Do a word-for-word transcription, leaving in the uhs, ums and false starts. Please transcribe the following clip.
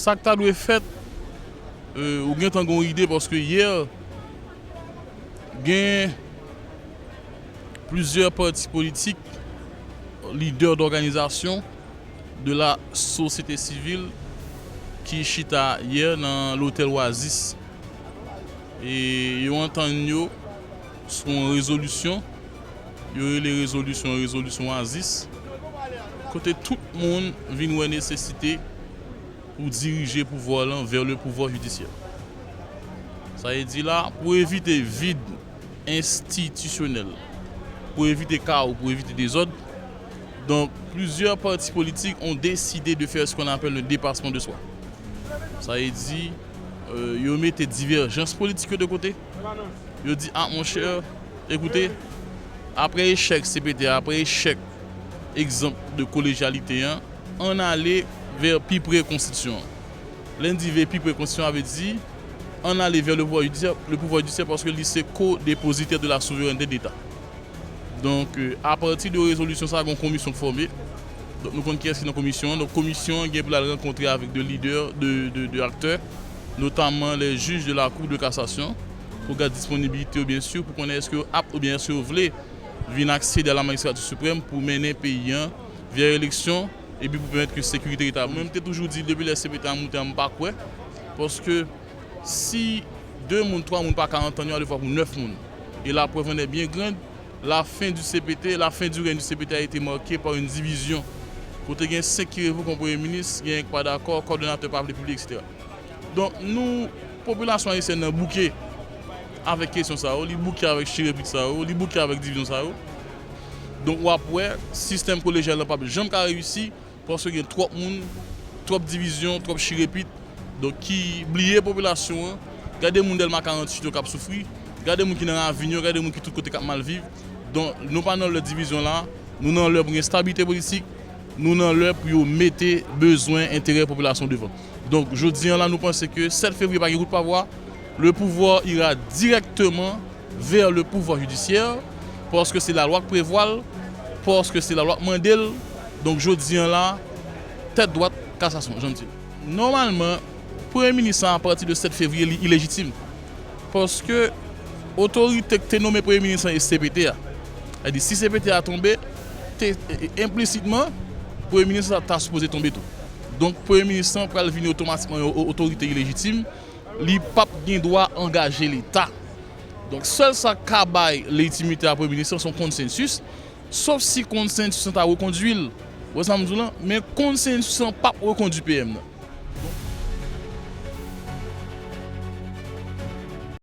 Sa k ta dwe fèt, euh, ou gentan gen yon ide, paske yè, gen plizyè pati politik, lidè dòganizasyon de la sosyete sivil ki chita yè nan lotèl Oasis. E yo antann yo sou yon rezolisyon, yo rele rezolisyon, rezolisyon Oasis, kote tout moun vin wè nesesite pou dirije pouvwa lan vè le pouvwa jidisyè. Sa vle di la, pou evite vid enstitisyonèl, pou evite kawo, pou evite dezòd, donk, plizyè pati politik ont décidé de faire ce qu'on appelle le dépassement de soi. Sa vle di, euh, yo mete divèjans politik yo de kote. Yo di, ah, monchè, ekoute, apre echèk C P T a, apre echèk egzanp de kolejyalite an, ann ale vè pi pre konstitisyon an. Lè n di vè pi pre konstitisyon an, sa vle di, ann ale vè le pouvwa jidisyè, le pouvwa jidisyè, paske li se ko-depozitè de la souverènte de Leta. Donk, euh, apati de rezolisyon sa a, gen yon komisyon k fòme. Donk, nou konn kiyès ki nan komisyon an. Donk, komisyon an gen pou l al rankontre avèk de lidè, de, de, de aktè, notamman les juges de la Cour de cassation, pou gade disponibilite yo, byen si, pou konnen èske yo apt oubyen èske yo vle vin aksede a la Magistrature Suprême pou mennen peyi an vè eleksyon, epi pou pèmèt ke sekirite retabli. Mwen, m te toujou di, depi lè C P T a moute an, m pa kwè, paske si de moun, twa moun pa ka antann yo, alevwa pou nèf moun. Et la preuve en est bien grande, la fin du C P T, la fin du règne du C P T a été marquée par une division. Kote gen senk ki revoke yon premye minis, gen yon k pa dakò, kòdonatè pa vle pibliye, et cetera. Donk, nou, popilasyon ayisyèn nan bouke avèk kesyon sa yo, li bouke avèk chirepit sa yo, li bouke avèk divizyon sa yo. Donk, w ap wè, sistèm kolejyal lan p ap janm ka reyisi, paske gen twòp moun, twòp divizyon, twòp chirepit, donk, ki bliye popilasyon an. Gade moun Dèlma karanntuit yo k ap soufri, gade moun ki nan ravin yo, gade moun ki tout kote k ap mal viv. Donk, nou pa nan lè divizyon la, nou nan lè pou gen stabilite politik, nou nan lè pou yo mete bezwen, enterè popilasyon devan. Donk, jodi an la, nou panse ke sèt fevriye pa gen kout pavwa, le pouvoir ira directement vers le pouvoir judiciaire, paske se lalwa k prevwa l, paske se lalwa k mande l. Donk, jodi an la, tèt dwat, kasasyon, jan m di l. Nòmalman, premye minis la, apati de sèt fevriye, li ilejitim. Paske otorite k te nonmen premye minis lan e C P T a. Sa di, si C P T a tonbe, te, e, e, enplisitman, premye minis la ta sipoze tonbe tou. Donk, premye minis lan pral vini otomatikman yon o-, otorite ilejitim. Li p ap gen dwa angaje Leta. Donk, sèl sa k ka bay lejitimite a premye minis lan, se yon konsensis. Sof si konsensis lan ta rekondui l. Ou wè sa m di w lan? Men konsensis lan p ap rekondui P M nan.